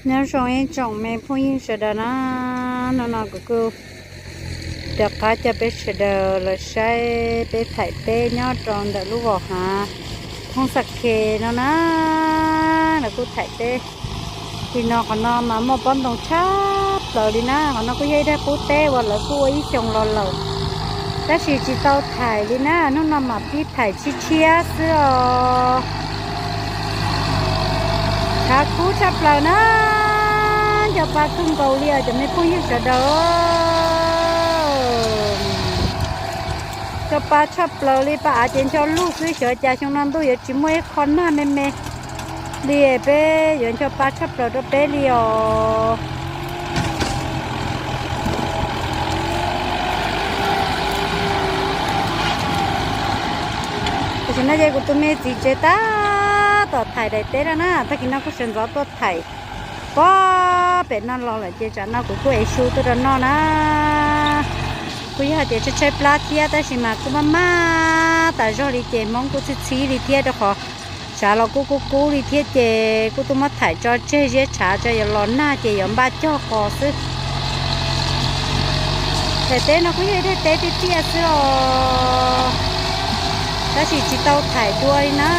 Nyob zoo ib tsoom me phooj ywg sawv daws na, hnub no kuv kuj rov qab coj peb sawv daws los saib peb thaim teb nyob rau ntawm lub vos hav thoob xa khe no na. Lawv kuj thaim teb li no, qhov no mas muaj pob ntoo tshaj plaws li na. Qhov no kuj yog ib daim qub teb uas lawv kuj ua ib xyoos los lawm, tab sis tsis tau thaim li na, hnub no mam pib thaim tshiab tshiab xwb os. Tshav kub tshaj plaws na, ncho pa kawg nkaus li os cov me phooj ywg sawv daws. Ncho pa tshaj plaws li, pa av ces ncho lug xwb, xyov cas xyoo no ntuj yuav tsis muaj ib qho nag me me li, peb yuav ncho pa tshaj plaws rau peb li os. Tam sim no ces kuv tus me txiv tsev tab tom thaim daim teb no na, tag kis no kuj sawv ntxov tuaj thaim pob pem no los lawm ces tsam no kuv kuj ev su tuaj rau noj na. Kuj yog hais tias tshaib tshaib plab thiab tab sis mas kuj maj maj tas zog li ces hmoob kuj txhib txhib li thiab, rau qhov tshav los kuj kub kub li thiab ces kuj tuaj muab thaim tso tseg ziab tshav tso, yuav los nag ces yuav npaj cog qos xwb. Daim teb no kuj yog ib daim teb tiaj tiaj xwb os, tab sis tsis tau thaim dua li na.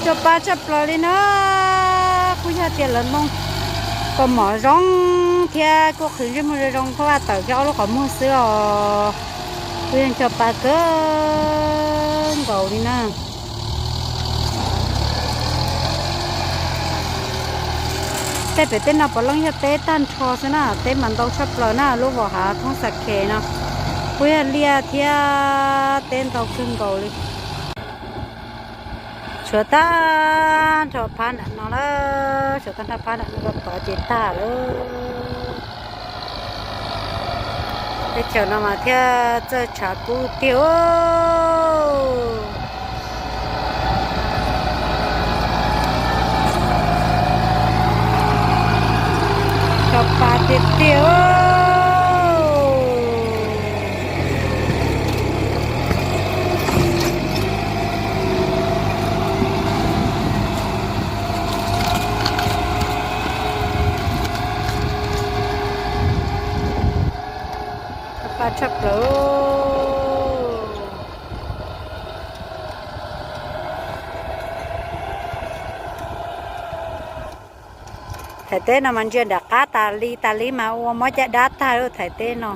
Ncho pa tshaj plaws li na, kuj yog tias lawv ntoo kaus mom zoo thiab kuj qhwv ntsej muag zoo zoo, pab vaj tawm kiag ob lub qhov muag xwb os. Kuj yog ncho pa kawg nkaus li na. Tej pem tej no puav leej yog teb tag nrho xwb na, teb mas ntau tshaj plaws na, lub vos hav thoob xa khe no kuj yog liaj thiab teb ntau kawg nkaus li. Tshuav tag nrho phab nram no lawm, tshuav tag nrho phab nram no rau tod ces tag lawm. Teb chaws no mas thiaj txawj tshav kub tiag. Ncho pa tiag tiag. Ncho pa tshaj plaws. Thaim teb no mas ntsia nram qab tas li tas li mas ua mob caj dab tag lub thaim teb no.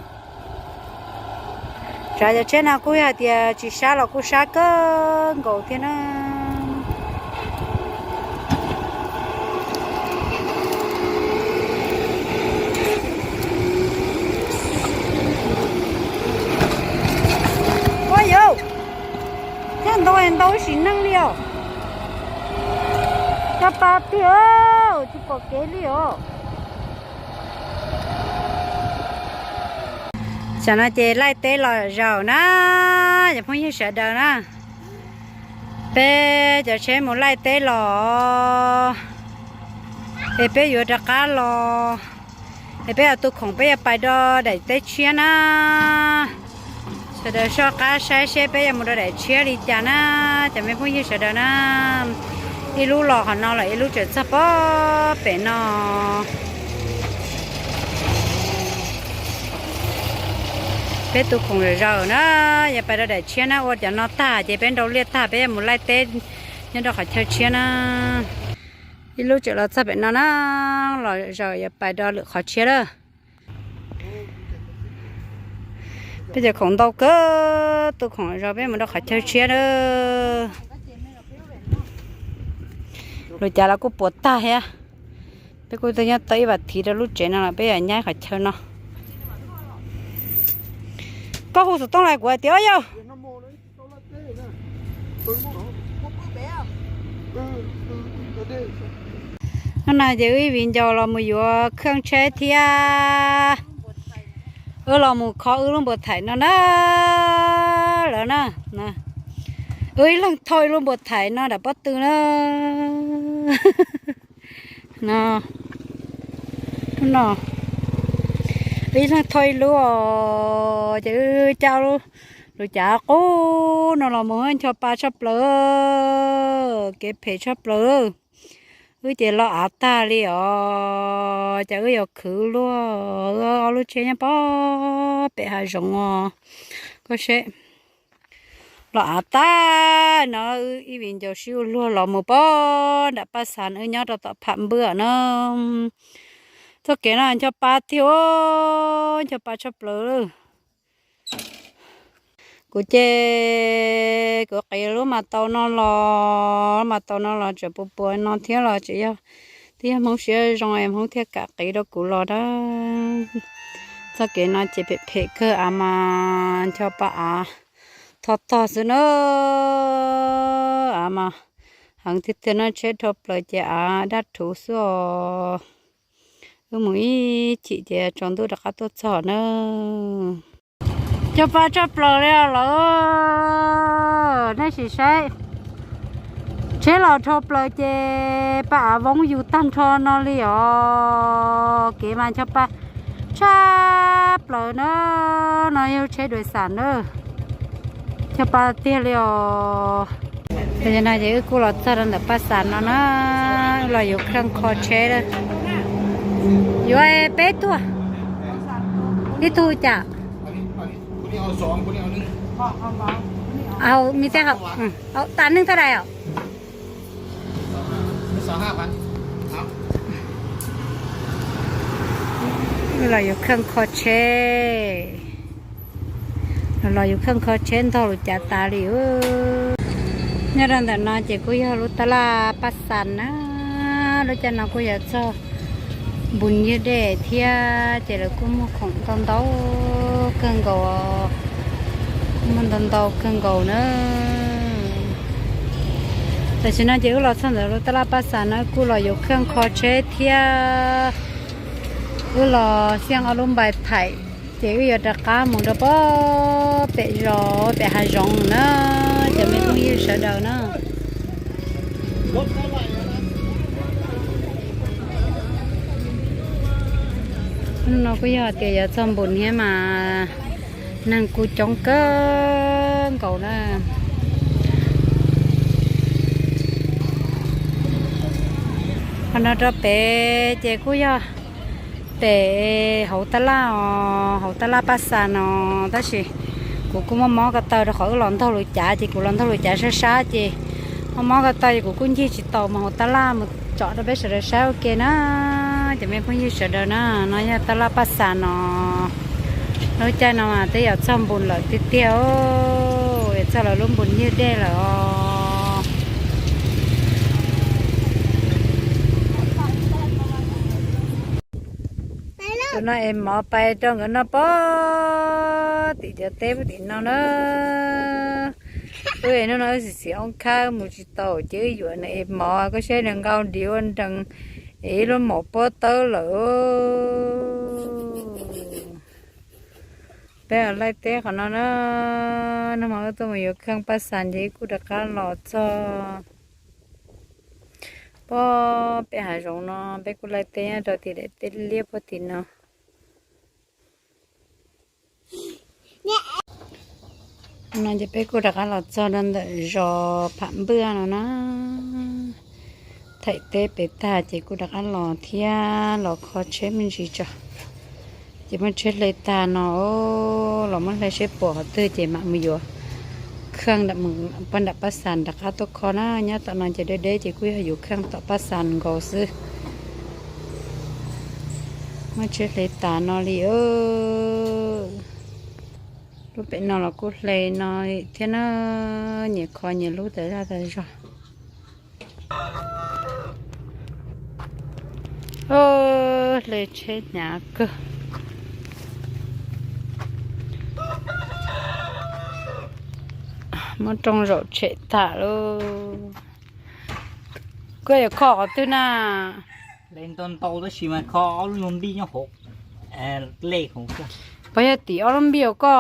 Tsav cov tsheb no kuj yog hais tias tsis sab los kuj sab kawg nkaus thiab na. Ua yau, thiaj ntau ntau sim neej li os. Cov pa tiag, tsis pom kev li os. Tam no ces laij teb los zaum na, cov phooj ywg sawv daws na. Peb cov tsheb mus laij teb los, es peb yuav rov qab los, es peb yuav tu khoom peb yuav pais rau daim teb tshiab na. Sawv daws soj qab saib seb peb yuav mus rau daim tshiab li cas na, cov me phooj ywg sawv daws na. Ib lub los qhov no lawm, ib lub tseem txog pob pem no. Peb tu khoom zaum zaum na, yuav pais rau daim tshiab na, ua cov no tag ces peb nrau liaj tag peb yuav mus laij teb nyob rau qhov chaw tshiab na. Ib lub tseem los txog pem no na, los zaum yuav pais rau lwm qhov tshiab lawm. Peb cov khoom ntau kawg, tu khoom zaum peb mus rau qhov chaw tshiab lawm. Lub cav los kuj puas tag thiab. Peb kuj twb nyob tau ib vas thiv rau lub tsev no los peb yuav nyab qhov chaw no. Koj hu xov tooj los kuv hais tias yog. Hnub no ces wb ib viv ncaus los mus yuav kheej tsheb thiab. Wb los mus kho wb lub npua thaim no na, lawv na. Wb ib leeg thauj ib lub npua thaim no nram pob tw na. No, no, ib leeg thauj ib lub os, ces wb cab lub, lub cav qub no los mus ncho pa tshaj plaws, kev phem tshaj plaws. Wb ces los av tag li os, ces wb yuav khwv luaj, ob lub tsheb nyob pog pem hav zoov os. Koj seb, los av tag no, wb ib viv ncaus sib ua luag los mus pog nram Paj Xas, wb nyob rau tom Pham Npwj na. Txoj kev no ncho pa tiag, ncho pa tshaj plaws. Kuv ces kuv qiv lub mas tau no los, lub mas tau no los tseem puas puas no thiab los tseem yog, twb yog Hmoob siab zoo es Hmoob thiaj kam qiv rau kuv los na. Txoj kev no ces phem phem kawg, av mas ncho pa av thoj tog xwb na. Av mas heev tiag tiag no, tsheb dhau plaws ces av daj rhuv xwb os. Wb mus ib chim ces tsaus ntuj rov qab tuaj txog na. Ncho pa tshaj plaws li os lawm, nej sim saib. Tsheb los dhau plaws ces pa av voob yus tag nrho no li os. Kev mas ncho pa tshaj plaws na. No yog tsheb dua xam na, ncho pa tiag li os. Tam sim no ces wb kuj los txog rau ntawm Paj Xas no na, los yuav khaj kho tsheb. Yuav peb tug, ib tug cas? Hauv, me tej hauv, hauv tas neeg thaj dais os. Los yuav khaj kho tsheb, los yuav khaj kho tsheb ntog lus cav tas li. Nyob rau ntawm no ces kuj yog lub tab laj Paj Xas na. Lub caij no kuj yuav txog Npus Nyiag Dej thiab ces lawv kuj muag khoom ntau ntau kawg nkaus, kuj muag ntau ntau kawg nkaus na. Tam sim no ces wb los txog ntawm lub tab laj Paj Xas na, kuj los yuav khaj kho tsheb thiab wb los xyeej ob lub npai thaim, ces wb yuav rov qab mus rau pem zos pem hav zoov na, cov me phooj ywg sawv daws na. Hnub no kuj yog tias yuav txog Npus Nyiag mas neeg kuj coob kawg nkaus na. Qhov no rau pem ces kuj yog pem hauv tab laj os, hauv tab laj Paj Xas no, tab sis kuv kuj mob mob ko taw rau qhov wb los ntog lus cav ces kuv los ntog lus cav sab sab ces mob mob ko taw ces kuv kuj ncig tsis tau mus hauv tab laj mus tsom rau peb sawv daws saib ua ke na. Cov me phooj ywg sawv daws na, no yog tab laj Paj Xas no, lub caij no mas twb yuav txog Npus lawm tiag tiag, yuav txog lawv lub Npus Nyiag Dej lawm os. Tus no es mov pais rau nkawd noj pog tim cov teb pog tim no na. Wb es hnub no wb xim xim oob khab mus tsis tau ces wb yuam nws es mov, koj saib nws nqau div ua nrees es ib lub maum pob tawb lawm. Peb laij teb qhov no na, nag hmo wb tuaj mus yuav kheej Paj Xas ces wb kuj rov qab los txog pog peb hav zoov no, peb kuj laij teb nyob rau tim daim teb liab pog tim no. No ces peb kuj rov qab los txog rau ntawm zos Pham Npwj no na. Thaim teb pem tag ces kuj rov qab los thiab los kho tsheb me ntsis tso. Ces muab tsheb hle tag no, los muab hle seb puas qhov twg ces mam mus yuav kheej pog nram Paj Xas rov qab tuaj kho na. Nyob tom no ces deb deb ces kuj yog yuav kheej tom Paj Xas nkaus xwb. Muab tsheb hle tas no li. Lub pem no los kuj hle no thiab na, nyias kho nyias lub tas zaj tas zog. Hle tsheb hnyav kawg. Muab rooj zaum tshem tag lauj. Koj yuav kho qhov twg na? Hle ntau ntau tab sis mas kho ob lub nyuag npij nyob hauv lej hauv xwb. Puas yog tim ob lub npij uas koj?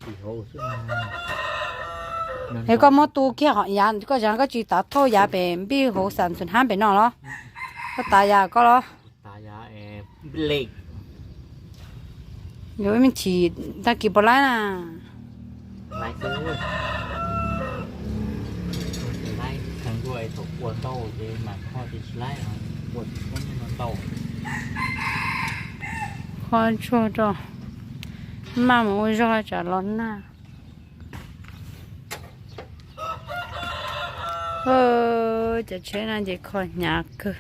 Tim hauv xwb. Es koj muab tu kiag hom yav, koj zeem koj tsis tav thauj yav pem npij hauv xam xus hab pem no los? Koj tav yav koj los? Yuav ib me chim tag kis puas laib na? Qhov tsuag rau, maj mus ua zog tsam los nag. Cov tsheb no ces kho hnyav kawg.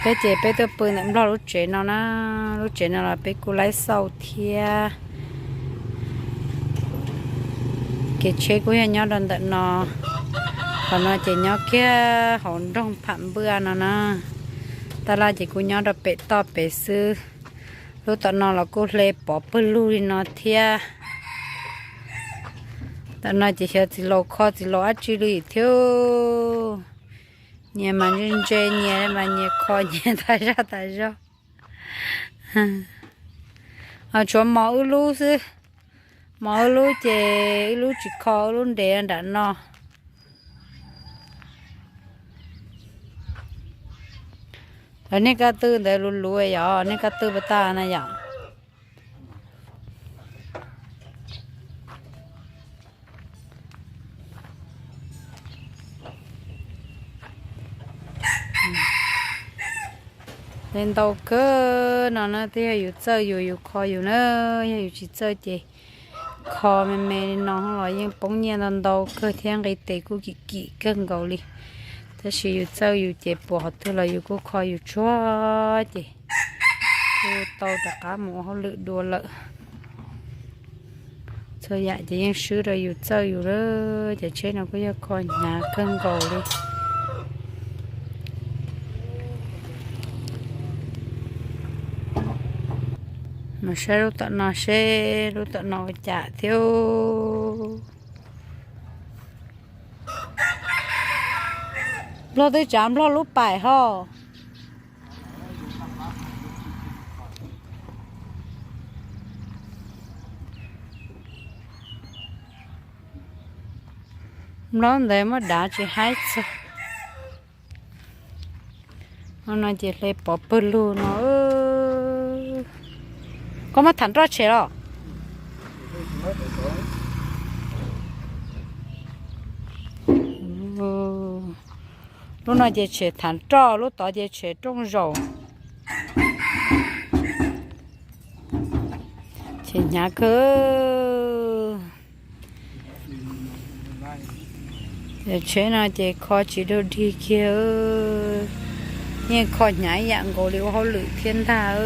Peb ces peb tuaj pw ntawm Nplog lub tsev no na, lub tsev no los peb kuj laib xauj thiab. Kev tsheb kuj yog nyob rau ntawm no. Qhov no ces nyob kiag hauv nroog Pham Npaj no na. Taj laj ces kuj nyob rau pem toj pem xwb. Lub tom no los kuj hle pov pawg lug li no thiab. Tom no ces xyov txiv laus kho txiv laus dab tsi li thiab. Nyias mas ntse ntse, nyias mas nyias kho nyias tas zaj tas zog. Tshuav mos wb lub xwb, mos wb lub ces wb lub tsis kho, wb lub nres nram no. Lawv niag kaj twj ntawd luv luv yom, niag kaj twj puas tag na yom. Hle ntau kawg no na, twb yog yus txawj yus, yus kho yus na, yog yus tsis txawj ces kho me me li no los yeej poob nyiaj ntau ntau kawg thiab nqi tes kuj kim kim kawg nkaus li. Tab sis yus txawj yus ces puas qhov twg los yus kuj kho yus tsuag ces kuj tau rov qab mus ua hauj lwm dua lawm. Txhua yam ces yeej swb rau yus txawj yus lawm, cov tsheb no kuj yog kho hnyav kawg nkaus li. Mus saib lub tom no seb lub tom no ua cas thiab. Nplog twb tsav Nplog lub paim hos. Nplog ntawd muab dav tsis haib txog. No ces hle pov pawg lug no. Koj muab tham roj tshem los? Lub no ces tshem tham roj, lub tod ces tshem rooj zaum. Tshem hnyav kawg. Tsheb no ces kho tsis dug dig kiag, yeej kho hnyav ib yam nkaus li ua hauj lwm thiab ntag.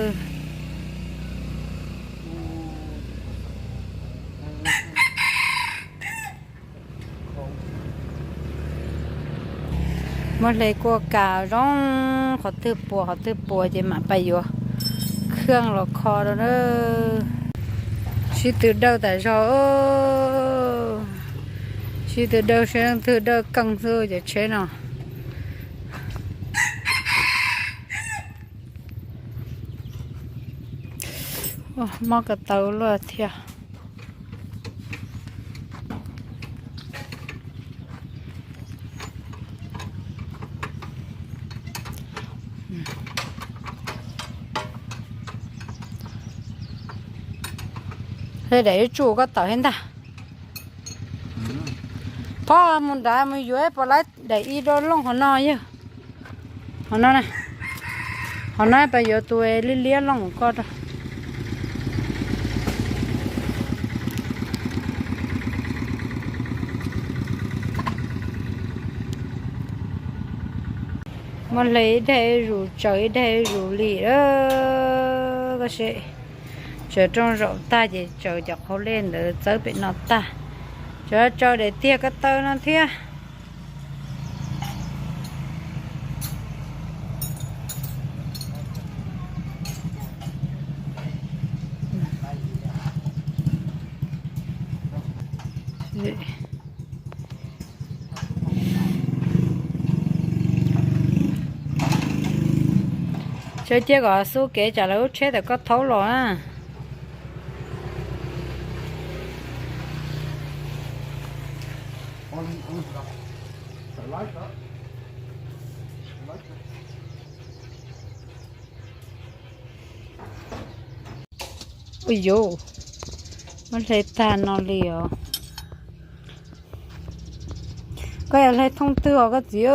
Muab hle kuaj kas zoo, qhov twg puas qhov twg puas ces mam pais yuav khaj los kho rau na. Sib tw dawj tas zog, sib tw dawj seb leej twg dawj keej xwb cov tsheb no. Mob ko taw luaj thiab. Hle daim ib tsuj koj tawm thiab ntag. Phob mus nrad mus yuav puas laib daim ib rau looj hauv no yog. Hauv no, hauv no pab yuav tus liab liab looj koj rau. Muab hle ib daig zus tsaws ib daig zus li. Koj saib, tsaws rooj zaum tag ces tsaws cov qhau lej ntawd txawb pem no tag. Tsaws tsaws daim tiag ko taw no thiab. Tsaws cia kom xub kev tsam lawv lub tsheb tawm koj thaub los na. Ua yuv, muab hle tag no li os. Koj yuav hle thooj twg os koj txiv?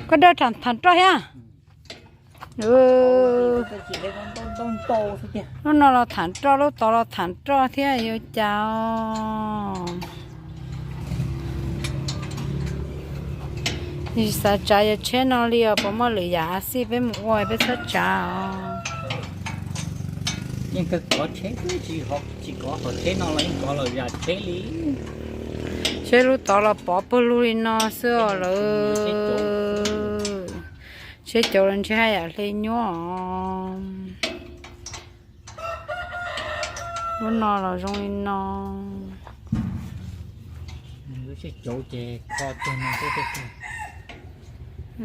Koj dawj tham roj thiab. Lub no los tham roj, lub tod los tham roj thiab, yuav cas os. Tsis xav tsav yog tsheb no li os, puas muaj lwm yam xij peb mus ua peb txhob tsav os. Yeej kawg kov tsheb, tsis kov qhov tsheb no los yeej kov los yam tsheb li. Tsheb lub tod los pov pawg lug li no xwb os lawm. Tsheb cauv los ntshe haj yam hle nyuaj os. Lub no los zoo li no.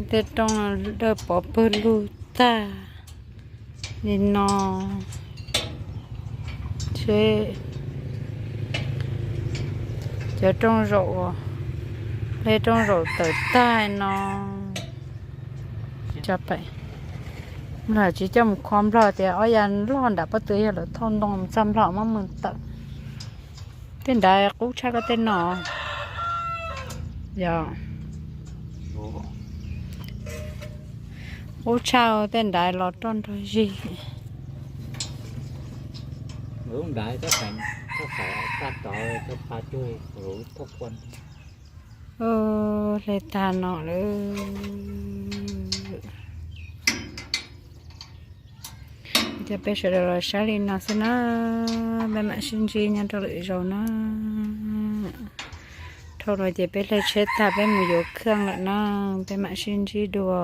Tej rooj dawj pov pawg lug tag li no. Cov rooj zaum, hle rooj zaum tawm tag no. Nplog tsis coj mus kho, Nplog tias ob yav loj nram pob tw yog lawv thauj ntoo mus txog Nplog muab mus tawm. Tej nrad qub tshaj koj tej no. Yog qub tshaj tej nrad los roj nrog zig. Hle tag no lawm. Ces peb sawv daws los saib li no xwb na, peb mam sib ntsib nyob rau lwm zaus na. Dhau los ces peb hle tsheb tag peb mus yuav khaj lawm na, peb mam sib ntsib dua.